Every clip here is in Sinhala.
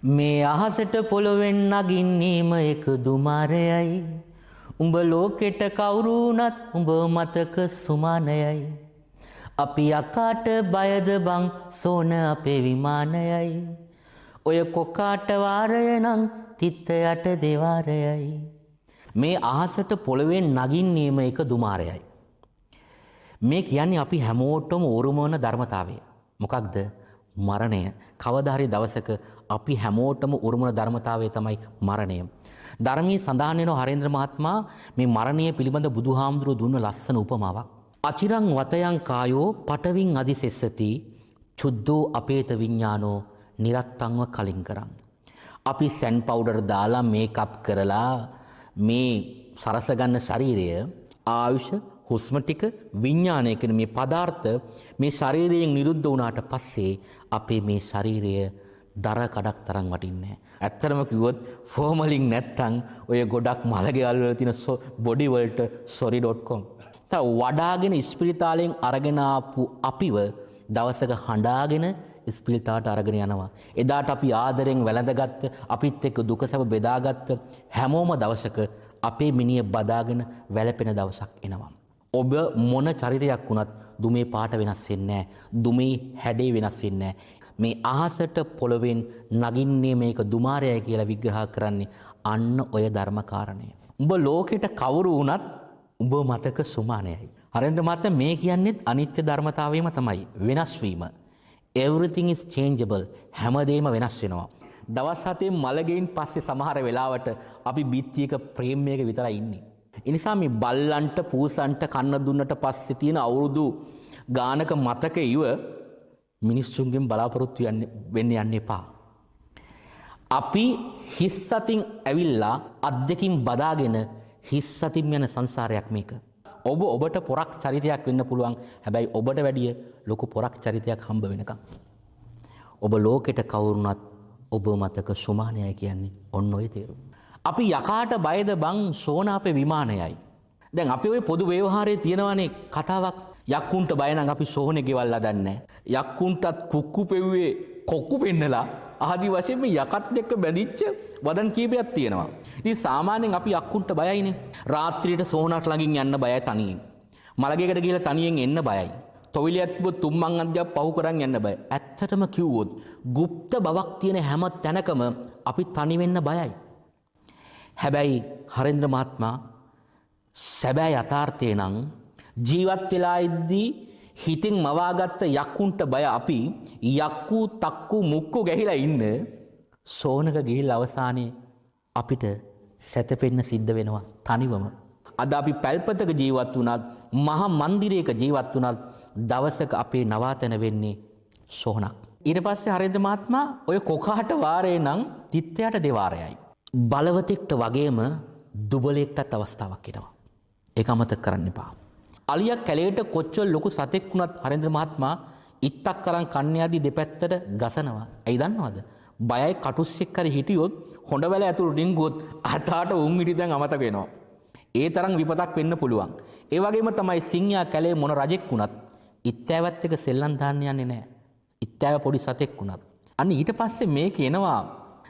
මේ අහසට පොළොවෙන් නගින්නේම එක දුමාරයයි. උඹ ලෝකෙට කවුරු වුණත් උඹ මතක සුමානයයි. අපි යකාට බයද බං සෝන අපේ විමානයයි. ඔය කොකාට වාරය නම් තිත්ත යට දෙවාරයයි. මේ අහසට පොළොවෙන් නගින්නේම එක දුමාරයයි. මේ කියන්නේ අපි හැමෝටම උරුම වන ධර්මතාවය. මොකක්ද? මරණය. කවදා හරි දවසක අපි හැමෝටම උරුම වන ධර්මතාවය තමයි මරණය. ධර්මයේ සඳහන් වෙනවා හරේන්ද්‍ර මහත්මයා මේ මරණය පිළිබඳ බුදුහාමුදුරුවෝ දුන්න ලස්සන උපමාවක්. අචිරං වතයන් කායෝ පටවින් අදිසෙස්සති චුද්ධෝ අපේත විඥානෝ නිරත්තංව කලින් කරන්. අපි සැන් පවුඩර් දාලා මේකප් කරලා මේ සරස ගන්න ශරීරය ආයුෂ හුස්ම ටික විඥානය කියන මේ පදාර්ථ මේ ශරීරයෙන් නිරුද්ධ වුණාට පස්සේ අපේ මේ ශරීරය දර කඩක් තරම් වටින්නේ නැහැ. ඇත්තටම කිව්වොත් ෆෝමලින් නැත්තම් ඔය ගොඩක් මලගෙවල් වල තියෙන බොඩි වලට sorry.com. තව වඩාගෙන ඉස්පිරිතාලෙන් අරගෙන ආපු අපිව දවසක හඬාගෙන ඉස්පිරිතාලට අරගෙන යනවා. එදාට අපි ආදරෙන් වැළඳගත්ත, අපිත් එක්ක දුක සැප බෙදාගත්ත හැමෝම දවසක අපේ මිනිය බදාගෙන වැළපෙන දවසක් එනවා. ඔබ මොන චරිතයක් වුණත් දුමේ පාට වෙනස් වෙන්නේ නැහැ. දුමේ හැඩේ වෙනස් වෙන්නේ නැහැ. මේ අහසට පොළවෙන් නගින්නේ මේක දුමාරයයි කියලා විග්‍රහ කරන්නේ අන්න ඔය ධර්ම කාරණය. උඹ ලෝකෙට කවුරු වුණත් උඹ මතක සුමානයයි. හරේන්ද්‍ර මහත්මයා මේ කියන්නේත් අනිත්‍ය ධර්මතාවයම තමයි. වෙනස් වීම. Everything is changeable. හැමදේම වෙනස් වෙනවා. දවස් හතෙන් මළගෙයින් පස්සේ සමහර වෙලාවට අපි බිත්තියක ප්‍රේම් එකක විතරයි ඉන්නේ. ඒ නිසා මේ බල්ලන්ට පූසන්ට කන්න දුන්නට පස්සේ තියෙන අවුරුදු ගානක මතක ඉව මිනිස්සුන්ගෙන් බලාපොරොත්තු වෙන්න යන්න එපා. අපි හිස් අතින් ඇවිල්ලා අත් දෙකින් බදාගෙන හිස් අතින් යන සංසාරයක් මේක. ඔබ ඔබට පොරක් චරිතයක් වෙන්න පුළුවන්. හැබැයි ඔබට වැඩිය ලොකු පොරක් චරිතයක් හම්බ වෙනකම්. ඔබ ලෝකෙට කවුරුණත් ඔබ මතක සුමානයයි කියන්නේ ඔන්න ඔය තේරුම. අපි යකාට බයද බං සෝන අපේ විමානයයි. දැන් අපි ඔය පොදු ව්‍යවහාරයේ තියෙනවානේ කතාවක්. යක්කුන්ට බය නම් අපි සෝනේ ගෙවල් හදන්නේ. යක්කුන්ටත් කුක්කු පෙව්වේ කොක්කු පෙන්නලා ආදි වශයෙන් මේ යකත් එක්ක බැඳිච්ච වදන් කීපයක් තියෙනවා. ඉතින් සාමාන්‍යයෙන් අපි යක්කුන්ට බයයිනේ. රාත්‍රියට සෝනක් ළඟින් යන්න බයයි තනියෙන්. මලගෙකට ගිහලා තනියෙන් එන්න බයයි. තොවිලියක් තිබ්බොත් තුම්මන් අධ්‍යක් පහු කරන් යන්න බයයි. ඇත්තටම කිව්වොත් ගුප්ත බවක් තියෙන හැම තැනකම අපි තනි වෙන්න බයයි. හැබැයි හරේන්ද්‍ර මහත්මයා සැබෑ යථාර්ථය නම් ජීවත් වෙලා ඉද්දී හිතින් මවාගත්ත යක්කුන්ට බය අපි යක්කු තක්කු මුක්කු ගැහිලා ඉන්න සෝනක ගිහිල්ලා අවසානයේ අපිට සැතපෙන්න සිද්ධ වෙනවා තනිවම. අද අපි පැල්පතක ජීවත් වුණත් මහා මන්දිරයක ජීවත් වුණත් දවසක අපේ නවාතැන වෙන්නේ සෝනක්. ඊට පස්සේ හරේන්ද්‍ර මහත්මයා ඔය කොකාට වාරේ නම් තිත්තයට දෙවාරයයි. බලවතෙක්ට වගේම දුබලෙක්ටත් අවස්ථාවක් එනවා. ඒක අමතක කරන්න එපා. අලියක් කැලේට කොච්චර ලොකු සතෙක් වුණත් හරේන්ද්‍ර මහත්මයා ඉත්තක් අරන් කන්න යද්දි දෙපැත්තට ගසනවා. ඇයි දන්නවද? බයයි කටුස්සෙක් හරි හිටියොත් හොඬවැල ඇතුළට ඩිංගුවොත් අතාට උන් හිටි දැන් අමතක වෙනවා. ඒ තරම් විපතක් වෙන්න පුළුවන්. ඒ වගේම තමයි සිංහයා කැලේ මොන රජෙක් වුණත් ඉත්තෑවත් එක සෙල්ලම් දාන්න යන්නේ නැහැ. ඉත්තෑව පොඩි සතෙක් වුණත්. අන්න ඊට පස්සේ මේක එනවා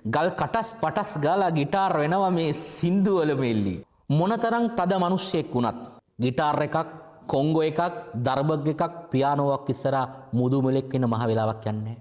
ගල් කටස් පටස් ගාලා ගිටාර් වෙනවා මේ සින්දු වල මෙල්ලි. මොනතරම් තද මිනිස්සෙක් වුණත් ගිටාර් එකක්, කොංගෝ එකක්, දර්බග් එකක්, පියානෝවක් ඉස්සරහා මුදු මෙලෙක් වෙන මහ වෙලාවක් යන්නේ නැහැ.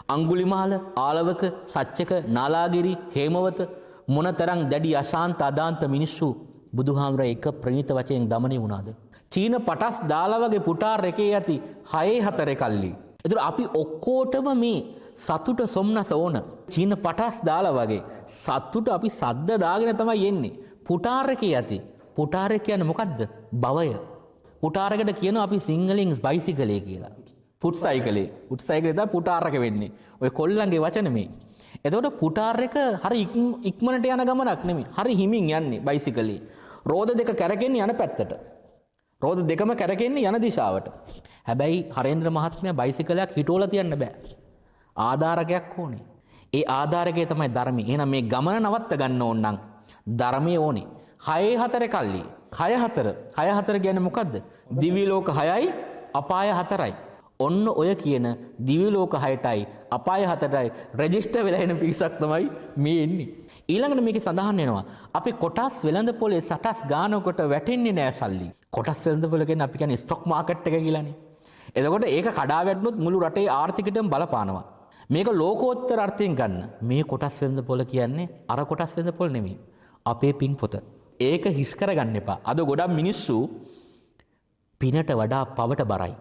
අඟුලිමාල, ආලවක, සච්චක, නාලාගිරි, හේමවත මොනතරම් දැඩි අශාන්ත අදාන්ත මිනිස්සු බුදුහාමුදුරේ එක ප්‍රණීත වචයෙන් দমনය වුණාද? චීන පටස් දාලා වගේ පුටාර් එකේ ඇති 6 4 කල්ලි. ඒතර අපි ඔක්කොටම මේ සතුට සොම්නස ඕන. චීන පටස් දාලා වගේ සතුට අපි සද්ද දාගෙන තමයි එන්නේ. පුටාර් එකේ ඇති. පුටාර් එක කියන්නේ මොකද්ද? භවය. පුටාරකට කියනවා අපි සිංහලෙන් බයිසිකලේ කියලා. ෆුට් සයිකලේ. ෆුට් සයිකලේ තමයි පුටාර් එක වෙන්නේ. ඔය කොල්ලන්ගේ වචන මේ. එතකොට පුටාර් එක හරි ඉක්මනට යන ගමනක් නෙමෙයි. හරි හිමින් යන්නේ බයිසිකලේ. රෝද දෙක කැරකෙන්නේ යන පැත්තට. රෝද දෙකම කැරකෙන්නේ යන දිශාවට. හැබැයි හරේන්ද්‍ර මහත්මයා බයිසිකලයක් හිටෝලා තියන්න බෑ. ආධාරකයක් ඕනේ. ඒ ආධාරකය තමයි ධර්මය. එහෙනම් මේ ගමන නවත්ත ගන්න ඕන නම් ධර්මය ඕනේ. 6 4 කල්ලි. 6 4. 6 4 කියන්නේ මොකද්ද? දිව්‍ය ලෝක 6යි අපාය 4යි. ඔන්න ඔය කියන දිව්‍ය ලෝක 6ටයි අපාය 7ටයි රෙජිස්ටර් වෙලා එන පිරිසක් තමයි මේ එන්නේ. ඊළඟට මේකේ සඳහන් වෙනවා අපි කොටස් වෙළඳ පොලේ සටස් ගානකට වැටෙන්නේ නෑ සල්ලි. කොටස් වෙළඳ පොළ කියන්නේ අපි කියන්නේ ස්ටොක් මාකට් එක කියලානේ. එතකොට ඒක කඩා වැටුනොත් මුළු රටේ ආර්ථිකයටම බලපානවා. මේක ලෝකෝත්තර අර්ථයෙන් ගන්න. මේ කොටස් වෙළඳ පොළ කියන්නේ අර කොටස් වෙළඳ පොළ නෙමෙයි. අපේ පින් පොත. ඒක හිස් කරගන්න එපා. අද ගොඩක් මිනිස්සු පිනට වඩා පවට බරයි.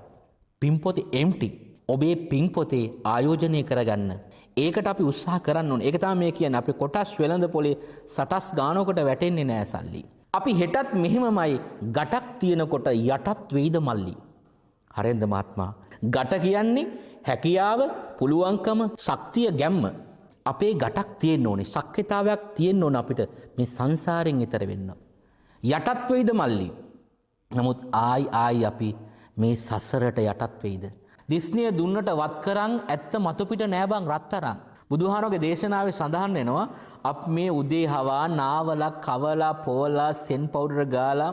පින් පොතේ එම්ටි. ඔබේ පින් පොතේ ආයෝජනය කරගන්න. ඒකට අපි උත්සාහ කරන්න ඕනේ. ඒක තමයි මේ කියන්නේ. අපි කොටස් වෙළඳ පොලේ සටස් ගානකට වැටෙන්නේ නෑ සල්ලි. අපි හෙටත් මෙහෙමමයි ගටක් තියෙනකොට යටත් වෙයිද මල්ලි. හරෙන්ද මහත්මයා? ගට කියන්නේ හැකියාව, පුළුවන්කම, ශක්තිය, ගැම්ම. අපේ ගටක් තියෙන්න ඕනේ. ශක්්‍යතාවයක් තියෙන්න ඕන අපිට මේ සංසාරෙන් ඈතර වෙන්න. යටත් වෙයිද මල්ලි? නමුත් ආයි ආයි අපි මේ සසරට යටත් වෙයිද? දිස්නිය දුන්නට වත් කරන් ඇත්ත මතු පිට නෑ බං රත්තරන්. බුදුහාරෝගේ දේශනාවේ සඳහන් වෙනවා අප මේ උදේ හවා නාවලා කවලා පොවලා සෙන් පවුඩර් ගාලා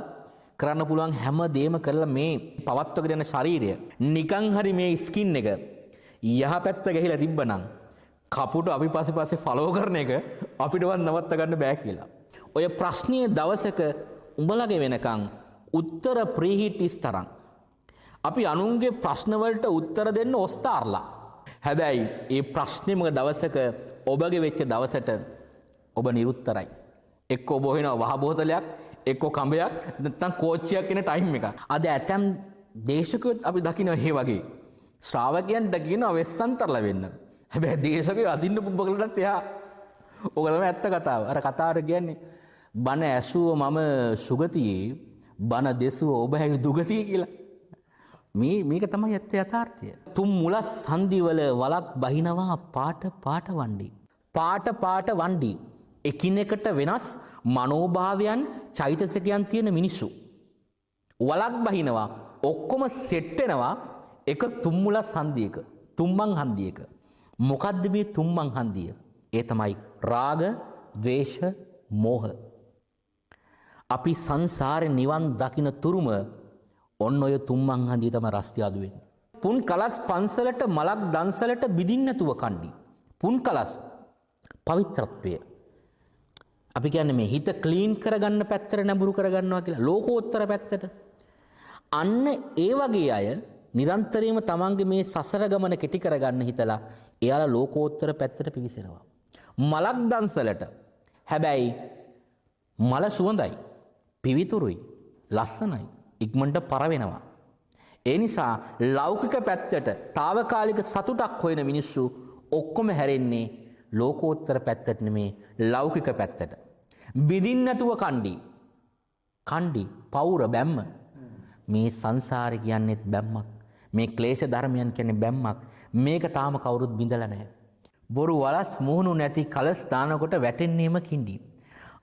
කරන්න පුළුවන් හැම දෙයක්ම කරලා මේ පවත්වගෙන යන ශරීරය නිකන් හරි මේ ස්කින් එක යහපැත්ත ගහිලා තිබ්බනම් කපුට අපි පස්සේ පස්සේ ෆලෝ කරන එක අපිටවත් නවත්ත ගන්න බෑ කියලා. ඔය ප්‍රශ්නීය දවසක උඹලගේ වෙනකන් උත්තර ප්‍රීහීට් ඉස් තරම් අපි අනුන්ගේ ප්‍රශ්න වලට උත්තර දෙන්න ඔස්තාර්ලා. හැබැයි ඒ ප්‍රශ්නේම දවසක ඔබගේ වෙච්ච දවසට ඔබ නිරුත්තරයි. එක්ක ඔබ හොයනවා වහ බෝතලයක්, එක්ක කඹයක්, නැත්නම් කෝච්චියක් එන ටයිම් එකක්. අද ඇතැම් දේශකයොත් අපි දකිනවා ඒ වගේ. ශ්‍රාවකයන්ට කියනවා වෙස්සන්තරලා වෙන්න. හැබැයි දේශකයෝ අදින්න පුබ්බ කළාට එයා ඔක තමයි ඇත්ත කතාව. අර කතාවට කියන්නේ බණ ඇසුව මම සුගතියේ, බණ දෙසුව ඔබ හැකි දුගතියේ කියලා. මේක තමයි ඇත්ත යථාර්ථය. තුන් මුලස් සන්ධිවල වලක් බහිනවා පාට පාට වණ්ඩි. පාට පාට වණ්ඩි. එකිනෙකට වෙනස් මනෝභාවයන් චෛතසිකයන් තියෙන මිනිස්සු. වලක් බහිනවා ඔක්කොම සෙට් වෙනවා එක තුන් මුලස් හන්දියක. තුම්මන් හන්දියක. මොකද්ද මේ තුම්මන් හන්දිය? ඒ තමයි රාග, ද්වේෂ, මෝහ. අපි සංසාරේ නිවන් දකින තුරුම ඔන්න ඔය තුම්මන් හන්දිය තමයි රස්තියාදු වෙන්නේ. පුන් කලස් පන්සලට මලක් දන්සලට බිදින්න නැතුව කණ්ඩි. පුන් කලස් පවිත්‍රත්වය. අපි කියන්නේ මේ හිත ක්ලීන් කරගන්න පැත්තට නැඹුරු කරගන්නවා කියලා ලෝකෝත්තර පැත්තට. අන්න ඒ වගේ අය නිරන්තරයෙන්ම තමන්ගේ මේ සසර ගමන කෙටි කරගන්න හිතලා එයාලා ලෝකෝත්තර පැත්තට පිවිසෙනවා. මලක් දන්සලට. හැබැයි මල සුවඳයි, පිවිතුරුයි, ලස්සනයි, ඉක්මනට පර වෙනවා. ඒ නිසා ලෞකික පැත්තට తాවකාලික සතුටක් හොයන මිනිස්සු ඔක්කොම හැරෙන්නේ ලෝකෝත්තර පැත්තට නෙමේ ලෞකික පැත්තට. බිඳින්න නැතුව කණ්ඩි. කණ්ඩි පවුර බැම්ම. මේ සංසාරේ කියන්නේත් බැම්මක්. මේ ක්ලේශ ධර්මයන් කියන්නේ බැම්මක්. මේක තාම කවුරුත් බිඳලා නැහැ. බොරු වලස් මුහුණු නැති කලස් දානකොට වැටෙන්නේම කිඳි.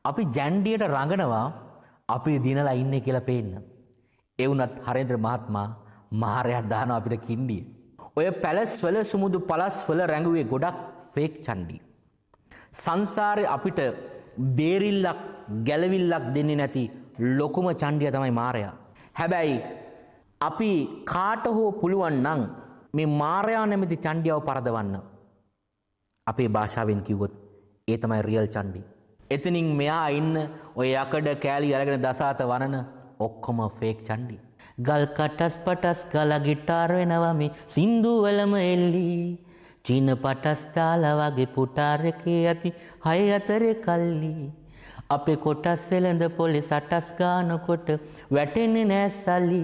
අපි ජැන්ඩියට රඟනවා අපි දිනලා ඉන්නේ කියලා පේන්න. ඒ වුණත් හරේන්ද්‍ර මහත්මයා මාරයක් දානවා අපිට කින්ඩිය. ඔය පැලස් වල සුමුදු පලස් වල රැඟුවේ ගොඩක් ෆේක් චණ්ඩි. සංසාරේ අපිට බේරිල්ලක් ගැලවිල්ලක් දෙන්නේ නැති ලොකුම චණ්ඩිය තමයි මාරයා. හැබැයි අපි කාට හෝ පුළුවන් නම් මේ මාරයා නැමැති චණ්ඩියව පරදවන්න. අපේ භාෂාවෙන් කිව්වොත් ඒ තමයි රියල් චණ්ඩි. එතනින් මෙහා ඉන්න ඔය යකඩ කෑලි අරගෙන දසාත වනන ඔක්කොම ෆේක් චණ්ඩි. ගල් කටස් පටස් ගලා ගිටාර් වෙනවා මේ සින්දු වලම එල්ලි. චීන පටස් තාලා වගේ පුටාර එකේ ඇති හය අතරේ කල්ලි. අපේ කොටස් වෙළඳ පොලේ සටස් ගානකොට වැටෙන්නේ නෑ සල්ලි.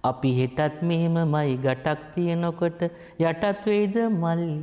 අපි හෙටත් මෙහෙමමයි ගටක් තියෙනකොට යටත් වෙයිද මල්ලි.